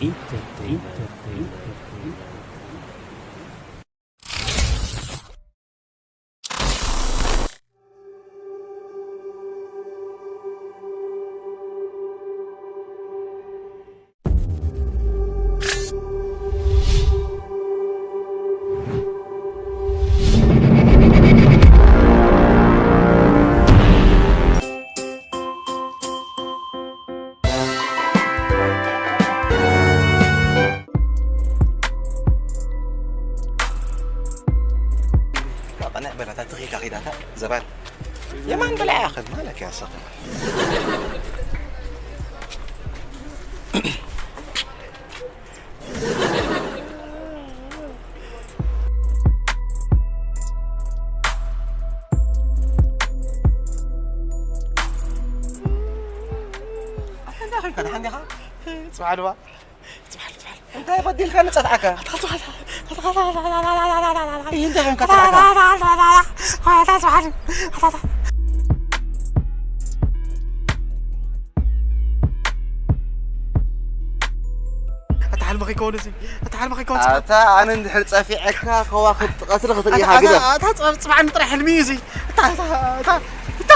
Entertainment. ቀንዕ በላታ ትኺካ ኺዳታ ዘባን የማን በላያ ኸድ ማለክ ያሰኸ ኣታ እንታይ ኮይንካ ደሓን ዲኻ? ጽባሕ ልባ። ጽባሕ ልባ። እንታይ በዲልካ ንጸፍዓካ? እንታይ ኮይንካ ጸፍዓካ? ኣታ ሓልሚ ከይከውን እዚ፣ ኣታ ሓልሚ ከይከውን። ኣታ ኣነ እንድሕር ጸፊዐካ ከዋኽብቲ ቀትሪ ክትርኢ ኢኻ ግደፍ። ኣታ ጽባሕ ንጥራይ ሕልሚ እዩ እዚ። እታ እታ እታ እታ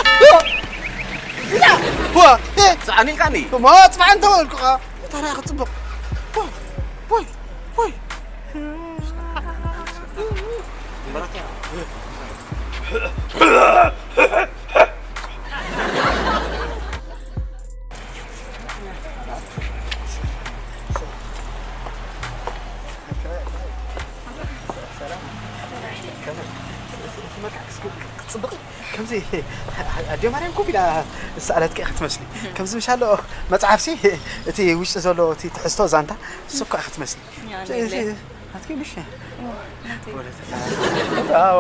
እታ ዋ እ፣ ጽዓኒ ኢልካኒ። እሞ ጽባሕ እንተበልኩኻ እታ ርኣ ክትጽብቕ። ዋይ ዋይ ዋይ። ክትጽብቕ ከምዚ ኣዲዮ ማርያም ኮፍ ኢላ ዝሰኣለትኪ ኢኻ ትመስሊ። ከምዚ ምሻሎ መጽሓፍሲ እቲ ውሽጢ ዘሎ እቲ ትሕዝቶ ዛንታ እሱ እኮ ኢኻ ትመስሊ። ያ፣ እቲ፣ ነግለ። እቲ፣ ኣትኪ ምሽ? ኦ፣ ናተይ። ወለተ።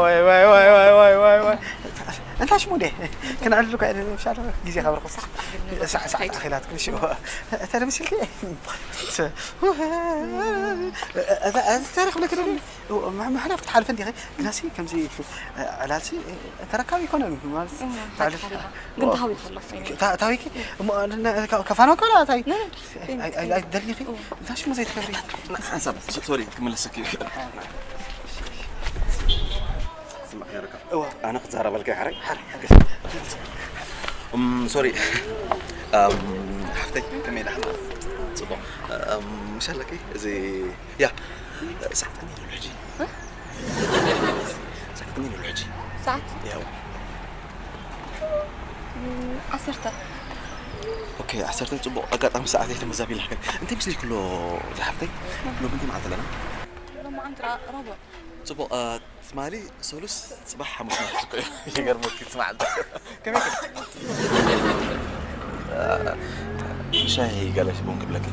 ዋይ፣ ዋይ፣ ዋይ፣ ዋይ፣ ዋይ፣ ዋይ፣ ዋይ። እንታይ ሽሙ እንዴ? ክንዕልል እኮ ኢና፣ ምሻሎ ግዜ ካብ ረኸብኩ። ሳዕ፣ ሳዕ፣ ሳዕ፣ ሳዕ፣ ኣኺላትኪ፣ ምሽ? ተለምሲልኪ? እዛ፣ እዛ ታሪኽ ብለኪ ዶ? ም-፣ ምሕላፍ ክትሓልፊ እንዲኺ፣ ግናሲ ከምዚ ዕላልሲ ተረካቢ ኣይኮነን ማለት እሞ፣ ታሪኽ ታሪኽ ኣለዋ። ግን ኦ። ተሃዊኹ ኣለኹ። ታ-፣ ታዊኪ? እሞ፣ ን-፣ ን-፣ ከ-፣ ከፋኖ ከላ ታይ? ነ-፣ ነ-፣ ኣይ-፣ ኣይ-፣ ኣይደሊኺ? ኦ። እንታይ ሽሙ ዘይትገብሪ? ሓንሳብ፣ ሶ-፣ ሶሪ፣ ክምለሰኪ እዩ። ስማዕ፣ ያረካ። እዋ። ኣነ ክዛረበልካ ይሓረይ? ሓረይ፣ ሓረይ። እም፣ ሶሪ። እም፣ ሓፍተይ፣ ከመይ ደሓን? ጽቡቕ። እም፣ ምሽ ኣለኪ? እዚ፣ ያ፣ ሰዓት ክንደይ ኣሎ ሕጂ? እ? ሰዓት ክንደይ ኣሎ ሕጂ? ሰዓት? ያው። እም፣ ዓሰርተ። ኦኬ፣ ዓሰርተ ጽቡቕ። ኣጋጣሚ ሰዓተይ ተመዛቢላ። እንታይ ምስሊ ኩሎ ዝሓፍተይ? ሎሚ እንታይ መዓልቲ ኣለና? ሎሚ ዓንትራ ረቡዕ። ጽቡቕ፣ እ፣ ትማሊ ሰሉስ ጽባሕ ሓሙስ ማለት እኮ እዩ። ይገርመኪ፣ ትማዓልቲ። ከመይ ከ? እ፣ ሻሂ ገለ ቡን ክብለኪ።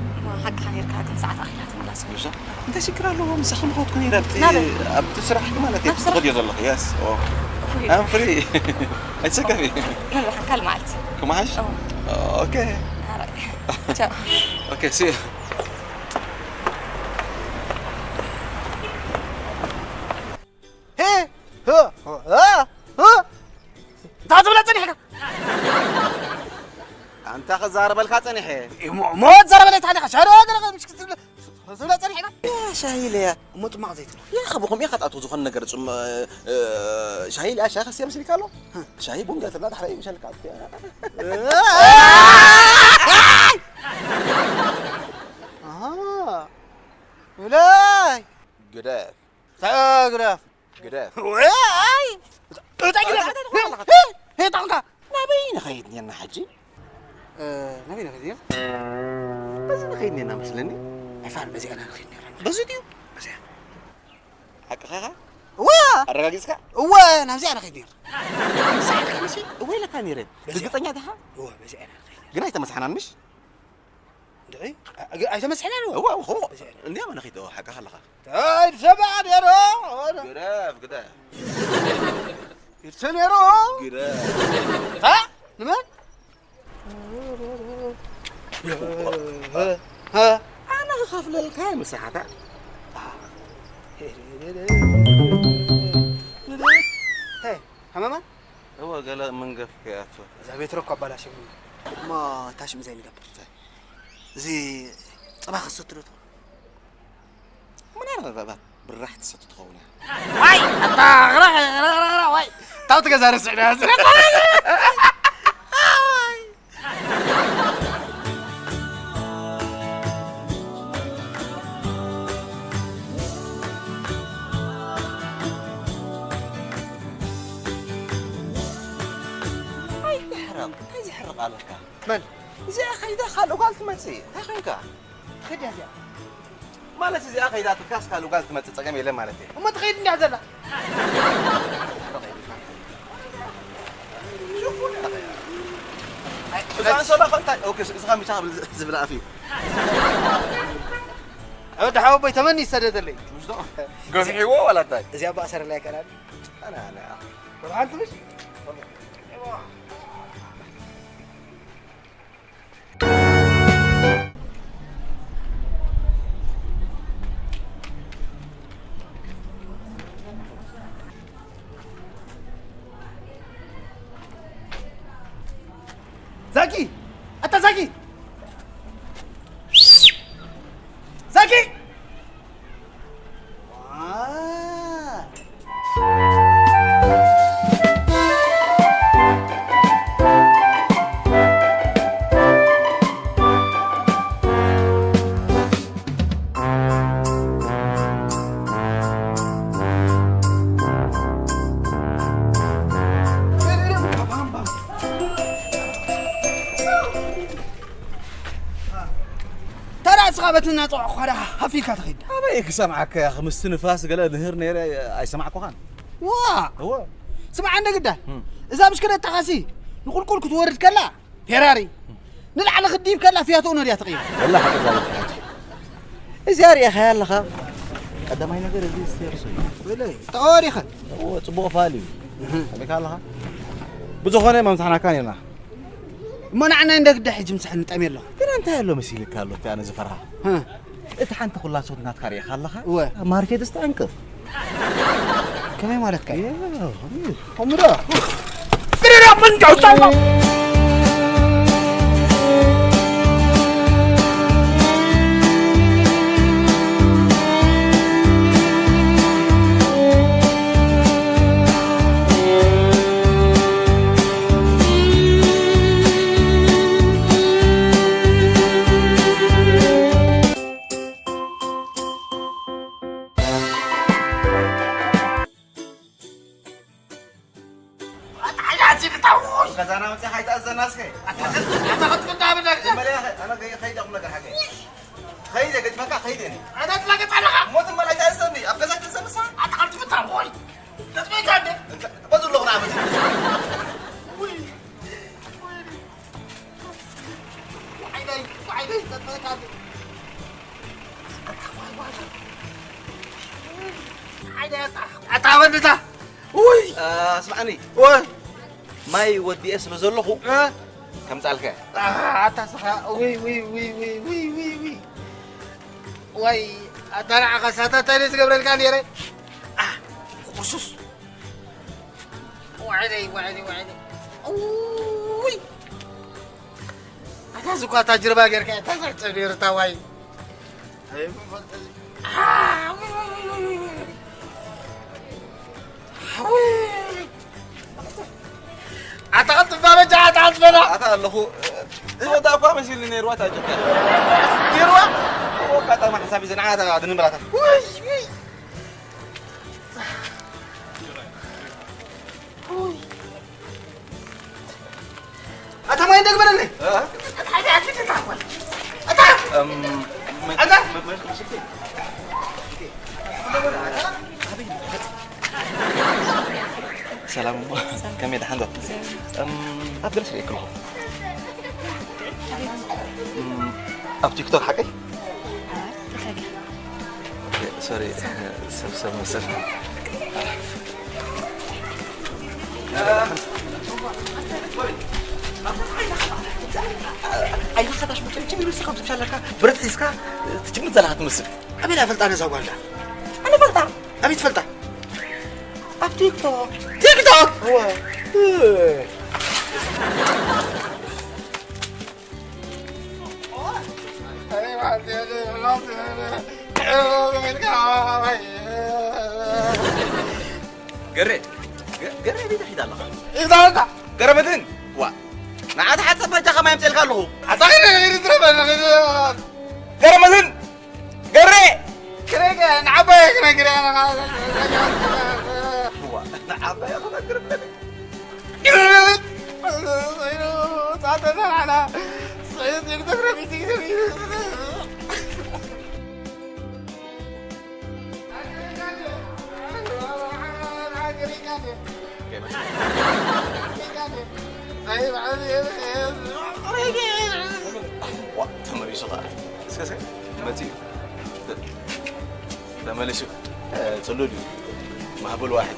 ሓቅኻ ኔርካ፣ ግን ሰዓት ኣኺላ ትምላስ። እሺ። እንታይ ሽግር ኣለዎ? ምሳኺ ምኾትኩ ነይረ ኣብቲ፣ ናበይ? ኣብቲ ስራሕ ማለት እዩ። ናብ ስራሕ? ትኸድዮ ዘለኺ፣ የስ። ኦ። እፎይ። I'm free። ኣይትሰከፊ። ንረኸብ ካልእ መዓልቲ። ክመሓሽ? ኦ። ኦኬ። ኣራይ። ቻው። ኦኬ፣ see you። ሄ፣ ህ፣ ህ፣ ህ። እንታይ ክትብለ ጸኒሕካ? ኣንታ ክዛረበልካ ጸኒሐ። እሞ፣ እሞ ትዛረበለይ ታዲያ፣ ሻዶ ገለ ምሽ ክትብለ፣ ክትብለ ጸኒሕካ? ያ ሻሂ ኢለያ፣ እሞ ጽማቕ ዘይትብላ። ያ፣ ካብ ከምኡ ኢኻ ትኣትዎ ዝኾነ ነገር ጽም-፣ እ፣ ሻሂ ኢለያ፣ ሻሂ ከስትያ መስሊካ ኣሎ? ሻሂ ቡን ገለ ትብላ፣ ዳሕራይ ምሸልካ። ኣሃ። ብላይ። ግደፍ። ተግረፍ። ግደፍ። ወይ፣ ኣይ። እታ ግደፍ። ኣታ፣ ኣታ፣ ኣታ፣ ኣታ። ሄ፣ ሄ፣ ጣንካ። ናበይ ንኸይድ ኔርና ሕጂ? እ፣ ናበይ ንኸይድ ኔርና? በዚ ንኸይድ ኔርና መስለኒ። ኣይፋል፣ በዚኣ ኢና ንኸይድ ኔርና። በዚ ድዩ? በዚኣ። ሓቅኻ ኢኻ? እወ። ኣረጋጊጽካ? እወ፣ ናብዚኣ ንኸይድ ኔርና። ምሳሕካ ምሽ? እወ ኢለካ ኔረ። በዚኣ። ርግጸኛ ዲኻ? እወ፣ በዚኣ ኢና ንኸይድ ኔርና። ግን ኣይተመሳሕናን ምሽ? እንድዒ፣ ኣ-፣ ግ-፣ ኣይተመስሐናን እዎ። እዋ፣ እዋ፣ እዋ። እዚ እንድያ፣ መን ኸይድ፣ እዋ፣ ሓቅኻ ኣለኻ። እንታይ ትሰምዕ ነይሩ? ግደፍ፣ ግደፍ። ይርሰ ነይሩ? ግደፍ። ታ? ንመን? ሀ? ኣነ ክኸፍለልካ ምሳሓታ። ሄ፣ ሃመማ? እወ፣ ገለ መንገፍ ከይኣትወ። እዛ ቤትሮ እኮ ኣባላሽውና። እሞ እታ ሽም ዘይንገብር። እዚ ጸባ ክትሰቲ ዶ ትኸውን? ምናልባት ብራሕ ትሰቲ ትኸውን እያ። ዋይ! ኣታ ቕራቕ፣ ቕራቕ፣ ቕራቕ፣ ቕራቕ፣ ዋይ! ታው ትገዛ ረስዕና። ኣይትሕረቕ፣ እንታይ ዝሕረቕ ኣለካ? መን? እዚኣ ከይዳ ካልእ ጓል ትመጽእ። እንታይ ኮይንካ? ከድያ እዚኣ። ማለት እዚኣ ከይዳ ትካስ ካልእ ጓል ትመጽእ ጸገም የለን ማለት እዩ። እሞ ትኸይድ እንድያ ዘላ። ሽፉን ኢኻ። እዛ ኣንሶላ ኸ እንታይ? ኦኬ፣ እዚ ኸ ምቻ ዝብል ኣፍ እዩ። ወዲ ሓወቦይ ተመኒ ይሰደደለይ። ምሽ ዶ? ገፊሕዎ ዋላ እንታይ? እዚኣ ባእሰር ላይ ቀላል። ኣነ፣ ኣነ፣ ኣነ። ወደ ሓንቲ ምሽ? ዛኪ! ኣታ ዛኪ! ዛኪ! ዋ! ታዲያ እስኻ በቲ እናጸዋዕኩኻ ደኣ ሃፍ ኢልካ ትኸይድ? ኣበይ ክሰምዓካ፣ ያኺ ምስቲ ንፋስ ገለ ንህር ነይረ ኣይሰማዕኩኻን። ዋ! እወ። ስማዕ እንደ ግዳ፣ እም። እዛ ብሽክለታኻሲ ንቁልቁል ክትወርድ ከላ ፌራሪ፣ ንላዕሊ ክትድይብ ከላ ፊያቶ ኡኖ ድያ ትቕይር? ወላ ሓቂ ዛረብካ ሕጂ። እዚኣ ርኢኻያ ኣለኻ? ቀዳማይ ነገር እዚ ስቴርስ እዩ። ወለይ፣ ተቐዋዲኸ? እወ፣ ጽቡቕ ፋል እዩ። እህ። ከመይ ኣለኻ? ብዝኾነ መምሳሕናካ ነርና። እሞ ንዓና እንደ ግዳ ሕጂ ምሳሕ ንጠምየ ኣለኹ። ግን እንታይ ኣሎ መሲልካ ኣሎ እቲ ኣነ ዝፈርሃ? እ። እቲ ሓንቲ ኩላሶት ናትካ ርኢኻ ኣለኻ? እወ። ኣብ ማርኬት ዝተዕንቅፍ። ከመይ ማለትካ እዩ? ከምኡ ዶ? ብረዳ መንጫው ጫማ። ኣታ ሓይዳ ኣንቺ ክታውሽ። ከዛና መጽያ ሓይታ ኣዘና እስከ። ኣታ፣ ኣታ፣ ኣታ፣ ኣታ፣ ኣታ፣ ኣታ፣ ኣታ፣ ኣታ፣ ኣነ ገ-፣ ከይደ ቁም ነገር ሓቀይ። ከይደ ገጥመካ ከይደ እኔ። ኣታ ትላገጽ ኣለኻ? ሞት እምበር ኣይትኣዘኒ። ኣብ ገዛ ትዘምሳ? ኣታ፣ ኣታ፣ ኣታ፣ ኣታ፣ ወይ። ተጥመይካ እንደ? እንተ-፣ በዙ ኣለኹ ንዓመት። ውይ። ውይ። ኣታ ወድታ። ውይ። እ፣ ስማዕኒ። ወይ። ማይ ወዲኤ ስለ ዘለኹ እ? ከምጻልካ። እ፣ ኣታ ስኻ። ውይ፣ ውይ፣ ውይ። ወይ፣ ኣታ ንዓኻ ሳታታይ ዝገብረልካ ነይረ። እ፣ ቁሱስ። ዋዕለይ፣ ዋዕለይ፣ ዋዕለይ። ውይ። ኣታ ዝኳ እታ ጅርባ ጌርካ እታ ዛጨ ኔርታ ዋይ። ኣይምፈልጥ። ኣታ ኸጥባ በጃ ኣታ ኣትበላ። ኣታ ኣለኹ። እዛ እኳ መሲልኒ ነይርዋ እታ ጨካ። ነይርዋ? ኣጋጣሚ ሓሳብ ይዘንዓ እታ ድንብላታ። ውይ፣ ውይ። ኣታ ማይ እንደግበረለይ። እ? ኣታ፣ ኣታ፣ ኣታ፣ ኣታ፣ ኣታ። እም፣ መ-፣ ኣታ። መ-፣ መ-፣ መ-፣ ሰላም እሞ፣ ከመይ ደሓን ዶ? እም፣ ኣብ ገለ ስለ ይክልኹ። እም፣ ኣብ ቲክቶክ ሓቀይ? ሶሪ፣ ሰብ ሰብ መሰል። ዓይንኻ ታሽሙ ጭምጭም ኢሉ እስኻ ብዝሻለካ ብረት ሒዝካ ትጭምት ዘለኻ ትመስል። ኣበይ እያ ፈልጣ ነዛ ጓልዳ? ኣነ ፈልጣ? ኣበይ ትፈልጣ? ኣብ ቲክቶክ። ቲክቶክ? እወ። እ። ገሬ፣ ገ-፣ ገሬ፣ ቤት ሒዳ ኣለኻ? ይዛወካ። ገረመትን፣ ዋ፣ ንዓት ሓጸብ በጃ ከማይ ኣምጽኤልካ ኣለኹ። ኣታ ገሬ፣ ገሬ፣ ትረፈ። ገረመትን፣ ገሬ። ክረገ፣ ንዓባየ ክነግር ኣነ። ዋ፣ ንዓባየ ክነግር ብለኒ። ዋ፣ ተመሊሱ ኸዓ። እስከ፣ እስከ፣ መፂኡ። ተመሊሱ። እ፣ ፅሉል እዩ። ማህበል ዋሒድ።